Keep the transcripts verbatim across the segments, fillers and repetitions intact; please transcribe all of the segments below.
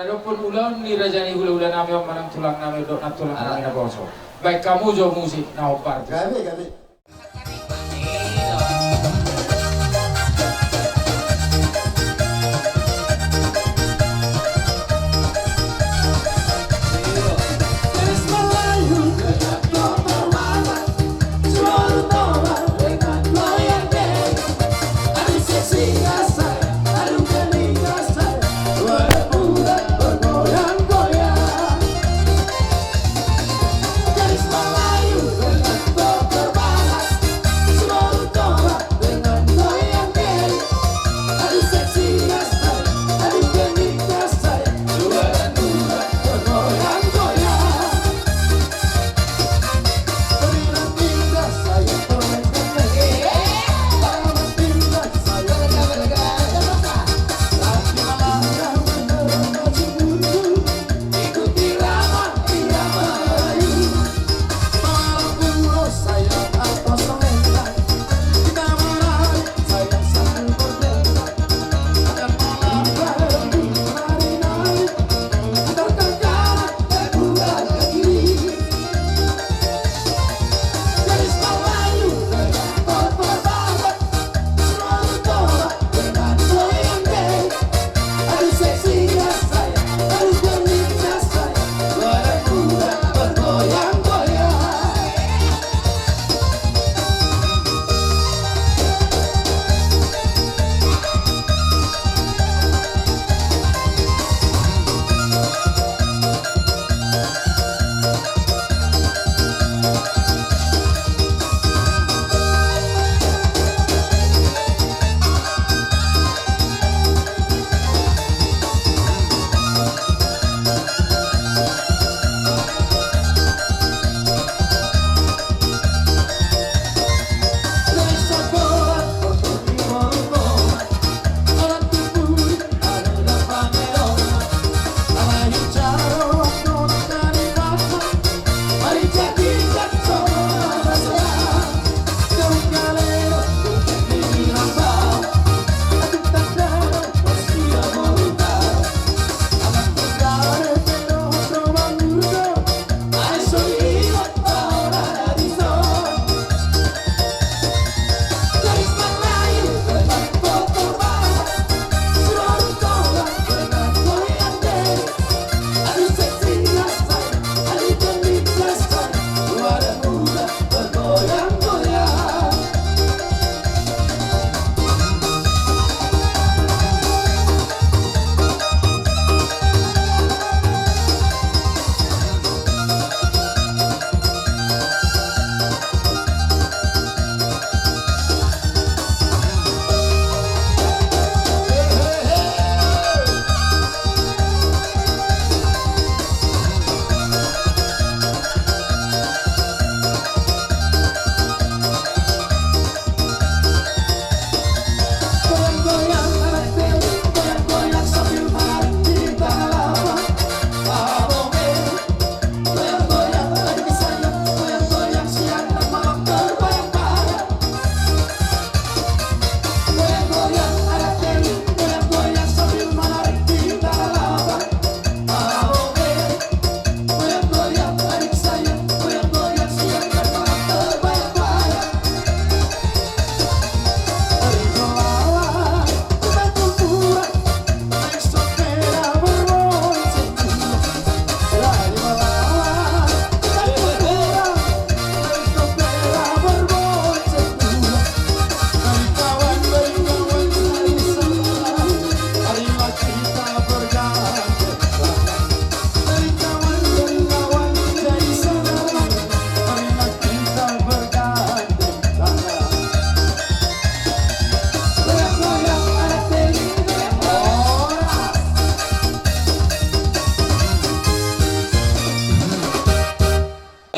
Dohot ulaon ni raja ni hulahula nami on manang tulang nami on dohot nantulang nami na poso. Baen hamu jo musik na hombar. Gabe, gabe.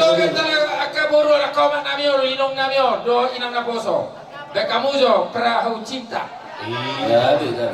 Dohot angka boru, angka omak nami on, inong nami on dohot inang naposo. Baen hamu jo Perahu Cinta. Iya, bisa.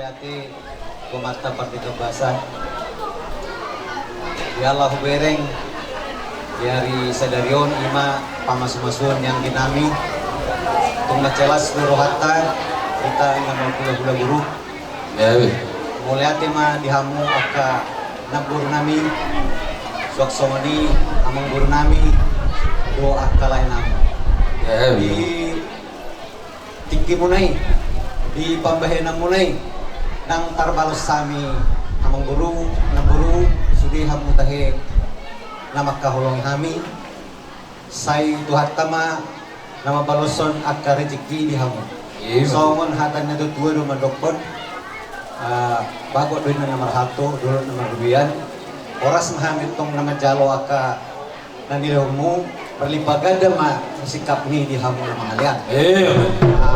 Ate, Amanta Pardenggan Basa. Di ala hubereng di ari sadari on, ima pamasumasuon ni anggi nami. Tung mansai las do rohanta, hita na marhulahula guru. Mauliate ma di hamu angka namboru nami, suang songon i amangboru nami dohot angka lae nami. Di tingkimuna i, di pambahenanmuna i, ndang tarbalos hami, amangboru, namboru, sude hamu tahe na mangkaholongi hami. Sai Tuhanta ma na mambaloshon angka rejeki di hamu. Songon hata ni natuatua do mandokhon, bagot do inna na marhalto, dolok na marlebihan. Horas ma hami tong na manjalo angka na nilehonmu, marlipat ganda ma singkapmi di hamu na mangalean.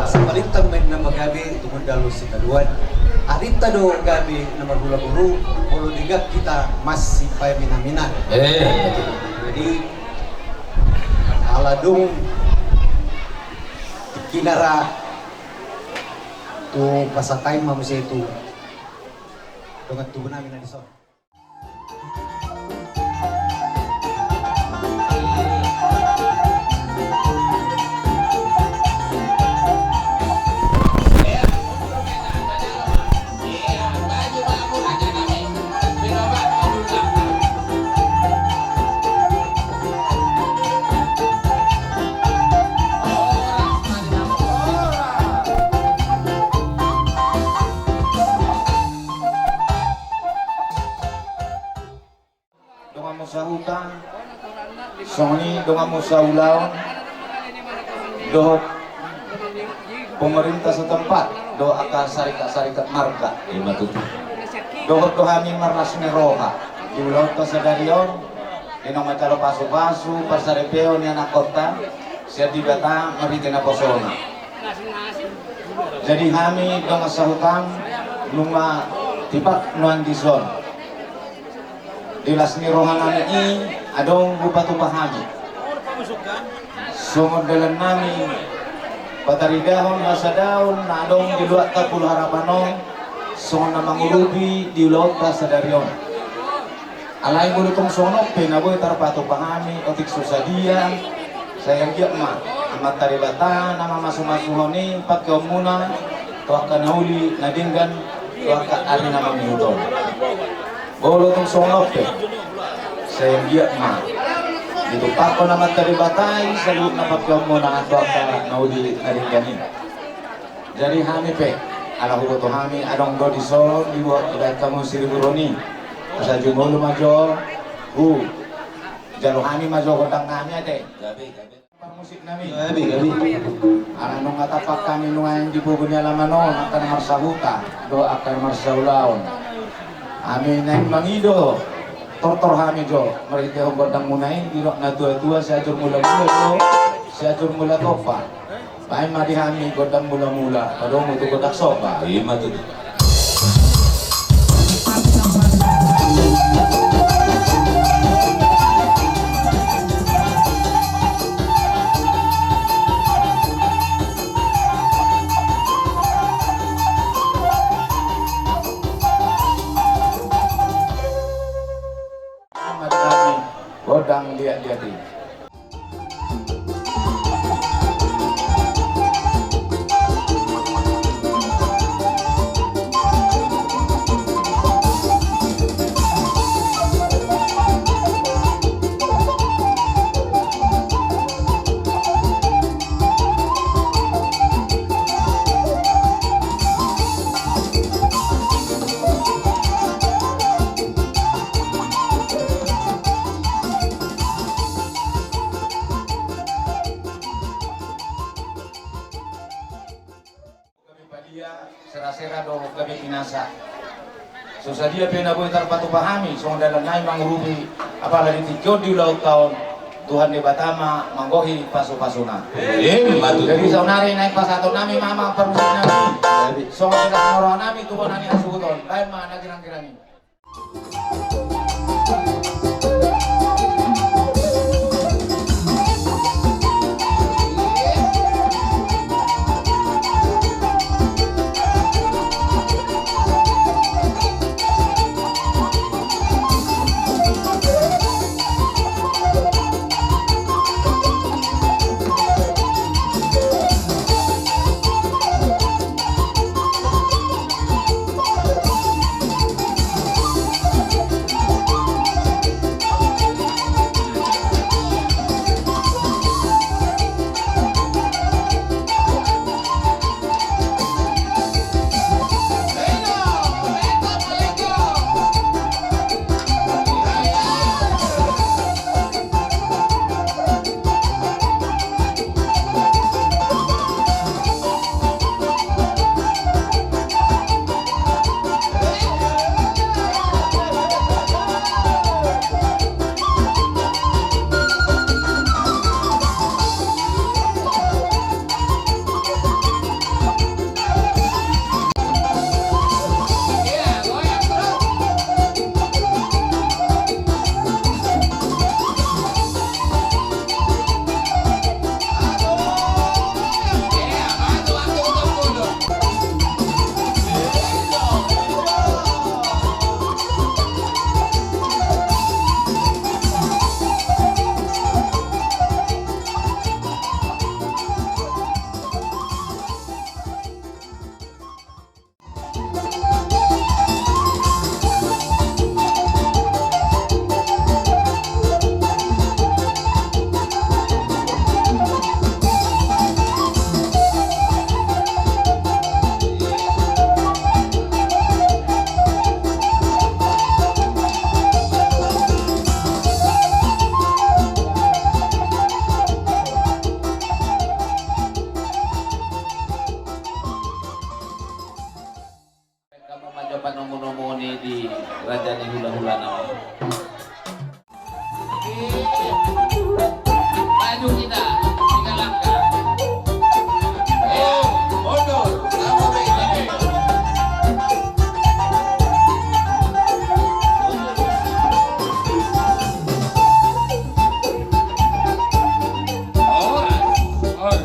Sabalintang ma inna pagabe, tumundalhon sindaluan. Adinta do gabe na marhulahula, molo denggan hita masipaminaminan. Jadi, ala dung tingkina ra, tu pasahat ma muse tu dongan tubu nami na dison. Donganmu sahuta, songon i donganmu saulaon, dohot pemerintah setempat, dohot angka sarikat-sarikat marga. Ima tutu. Dohot do hami marlas ni roha di ulaonta sadari on, di naung manjalo pasupasu parsaripeon ni anakkonta sian Debata marhite naposona. Jadi hami dongan sahutam nunga tipak nuaeng dison. Di las ni roha nami i adong hupatupa hami songon dalan nami pataridahon hasadaon na adong di luat Pulu Harapan on, songon na mangurupi di ulaonta sadari on. Alai molo tung songon on pe na boi tarpatupa hami otik so sadia, sai anggiat ma Amanta Debata na mamasumasuhon i pangkeonmuna tu angka na uli na denggan tu angka ari na mangihut on. Molo tung songon on pe, sai anggiat ma ditumpakhon Amanta Debata i saluhutna pangkeonmuna tu angka na uli na denggan i. Jadi hami pe, ala huboto hami adong do dison dibuat dibaen hamu siriburoni. Asa jumolo ma jo, hu jalo hami ma jo gondang nami ate. Parmusik nami. Ala nunga tampak hami nuaeng di pogu ni alaman on angka na marsahuta dohot angka na marsaulaon. Hami naeng mangido tortor hami jo marhitehon gondangmuna i, didok natuatua, Sianjur Mulamula do Sianjur Mula Tompa. Baen ma di hami gondang mulamula, padomu tu gondang somba. Ima tutu. Gondang liat-liat i. Gabe padia, serasera do gabe pinasa. So sadia pe na boi tarpatupa hami songon dalan nami mangurupi, apala di tingki on di ulaonta on, Tuhan Debata ma manggohi pasupasuna. Ima tutu. Jadi saonari naeng pasahaton nami ma amang parmusik nami songon silas ni roha nami tu bona ni hasuhuton. Baen ma na girang-girang i. Di raja ni hulahula na on. Maju kita, tiga langkah. Eh, mundur, sama baik. Horas, horas.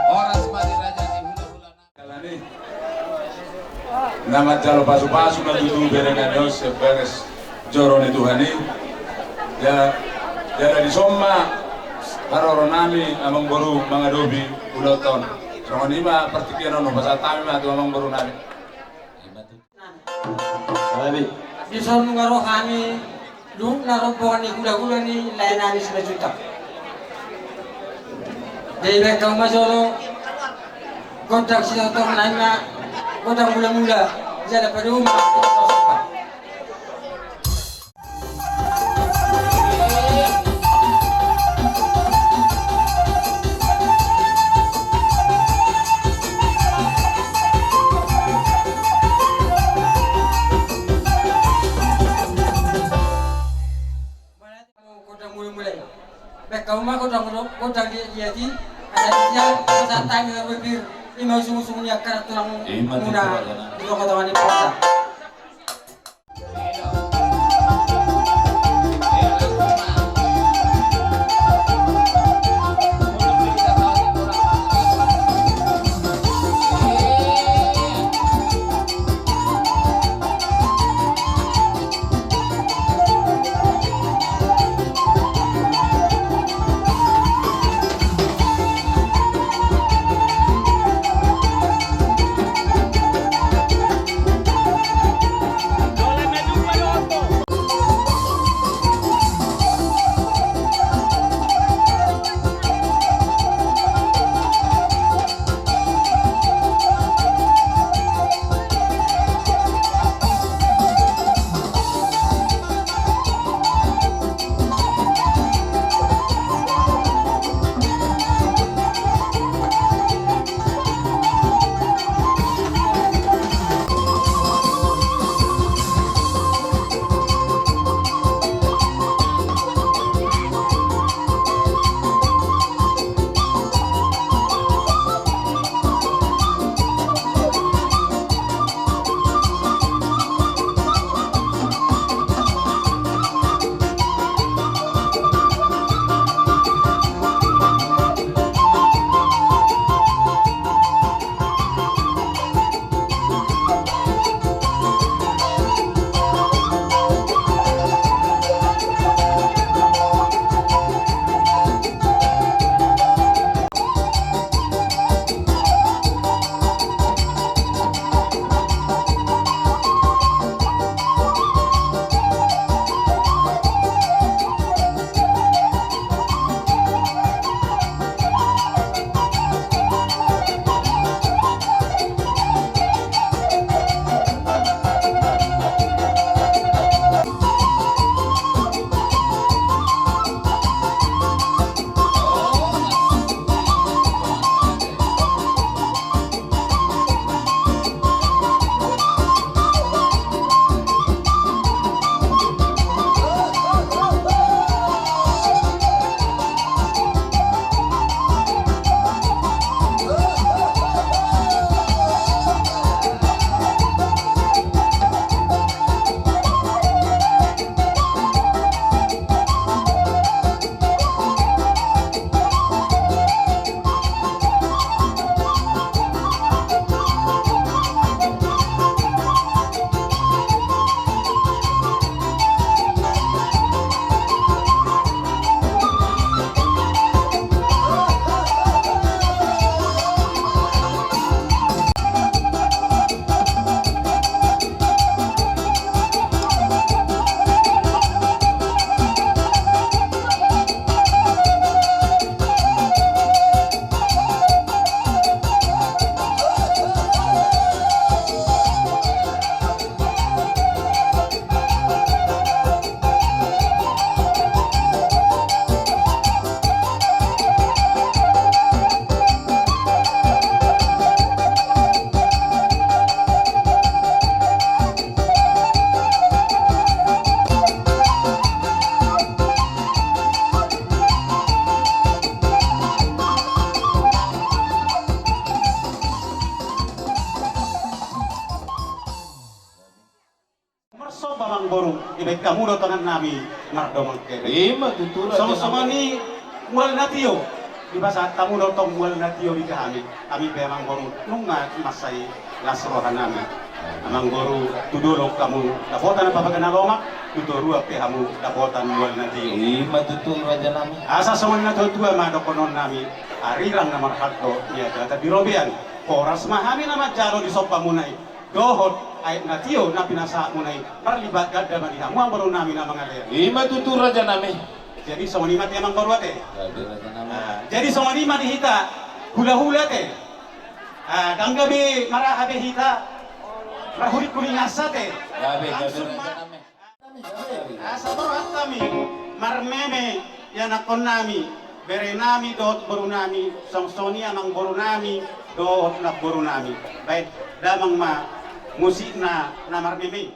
Horas ma di raja ni hulahula. Alani na manjalo pasupasu na tutu bere nami on sian bagas joro ni Tuhan i. Jala, jala dison ma haroro nami amangboru mangadopi ulaonta on. Songon i ma partingkian on, hupasahat hami ma tu amangboru nami. Alani. Dison nunga ro hami, luhutna rombongan ni hulahula ni lae nami Simanjuntak. Jadi baen hamu ma jolo gondang sitotoran nami ma, gondang mulamula, jala padomu ma. Gondang mulamula i. Baen hamu ma gondang, gondang liat i. Asa di sia, asa tangi haru pir. Ima usung-usung ni angka tulang muna di tonga-tonga ni porta. Amangboru, dibahen hamu do tangan nami mardomang kebe. Ima tutu raja nami. Songon i mual na tio, dipasahat hamu do tong mual na tio di hami. Hami pe amangboru, nunga mansai las roha nami. Amangboru, tu dolok hamu dapotan panggabean na lomak, tu toruan pe hamu dapotan mual na tio. Ima tutu raja nami. Asa songon na tua-tua ma dohonon nami, arirang na marhalto, ia jata di robean. Horas ma hami na manjalo di somba muna i. Dohot aek na tio na pinasahat muna i, marlipat ganda ma di hamu amangboru nami na mangalean. Ima tutu raja nami. Jadi songon i ma ate amangboru ate. Jadi raja nami. Ah, jadi songon i ma di hita hula-hula ate. Ah, ndang gabe maraha be hita. Marhuling-huling asa ate. Gabe, gabe. Langsung ma raja nami. Asa borhat hami marmeme, ianakhon nami, bere nami dohot boru nami, songon i amangboru nami dohot namboru nami. Bahen damang ma musikna na marmeme.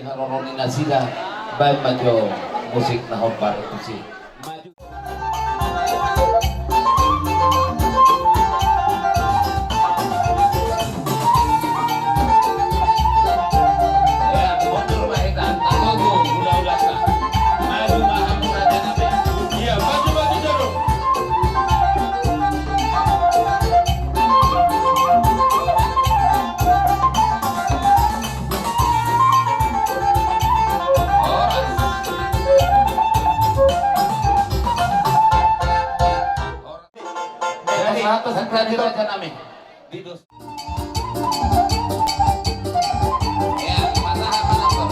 Haroro ni nasida, baen ma jo musik na hombar tusi. Maju. Ya, mundur ma hita, tatogu hulahulanta. Maju ma hamu raja nami. Iya, maju, maju, jolo. Jadi, satu satu raja nami. Di dos. Ya, patah apa, Bang?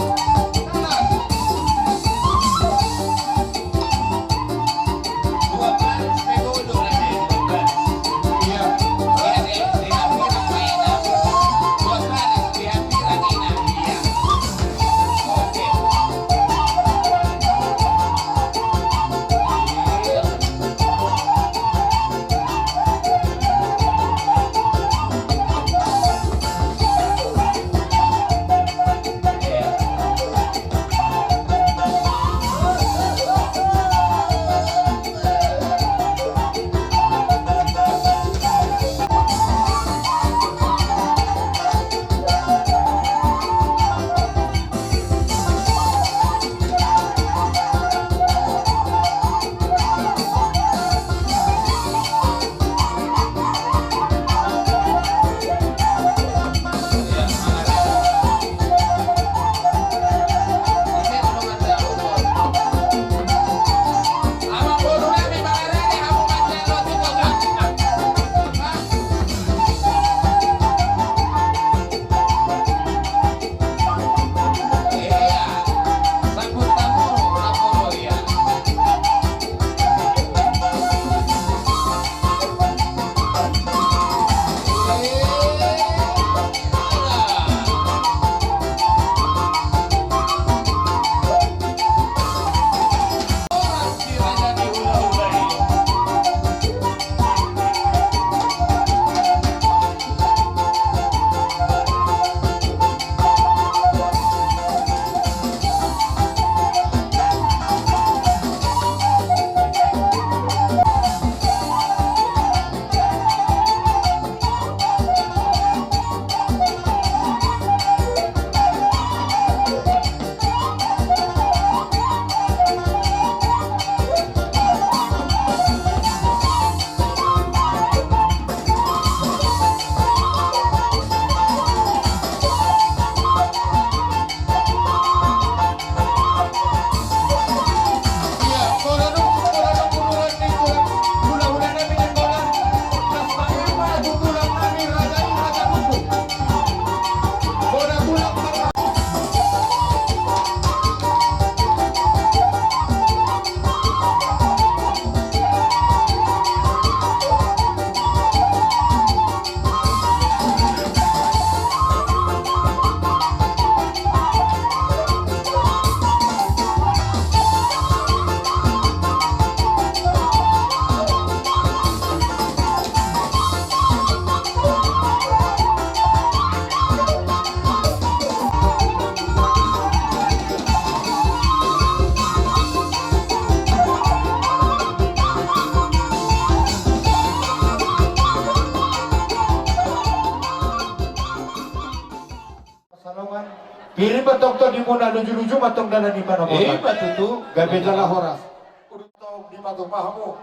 Salongan. Pir ma tong tondimuna, lujuluju ma tong dalan ni panopotan. Ima tutu. Gabe jala horas. Uduti tong di patupa hamu.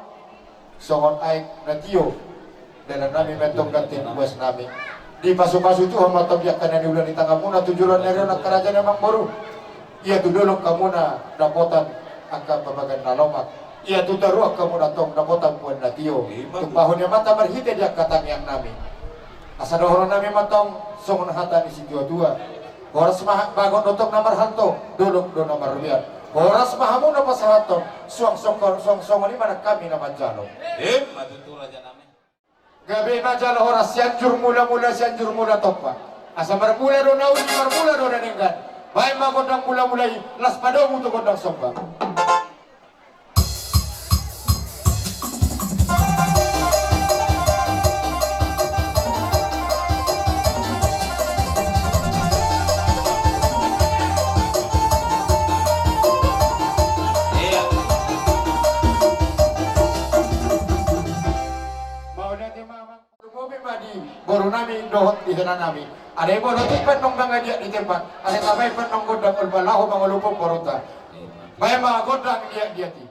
Songon aek na tio. Dalan nami ma tong ganti buas nami. Dipasupasu Tuhan ma tong di angka na niula ni tanganmuna tu joloan ni ari on angka raja ni amangboru. Ia tu dolok hamuna dapotan angka pabagan na lomak. Ia tu toruan hamuna tong dapotan buan na tio. Ima tutu. Tumpahon ni amanta marhite di angka tangiang nami. Asa dohonon nami ma tong songon hata ni situatua. Horas ma bagot dohot na marhalto, dolok do na marrobean. Horas ma hamu na pasahathon, suang songko-, suang songon i ma nang hami na manjalo. Ima tutu raja nami. Gabe ma jala horas Sianjur Mulamula, Sianjur Mulatompa. Asa marmula do na uli, marmula do na denggan. Baen ma gondang mulamula i, laos padomu tu gondang somba. Di tanah nami. Alai molo tung pe nunga dang diat di tempat, alai tabaen pe nunga gondang, olo ma laho mangoloi pomparan ta. Baen ma gondang diat-diat i.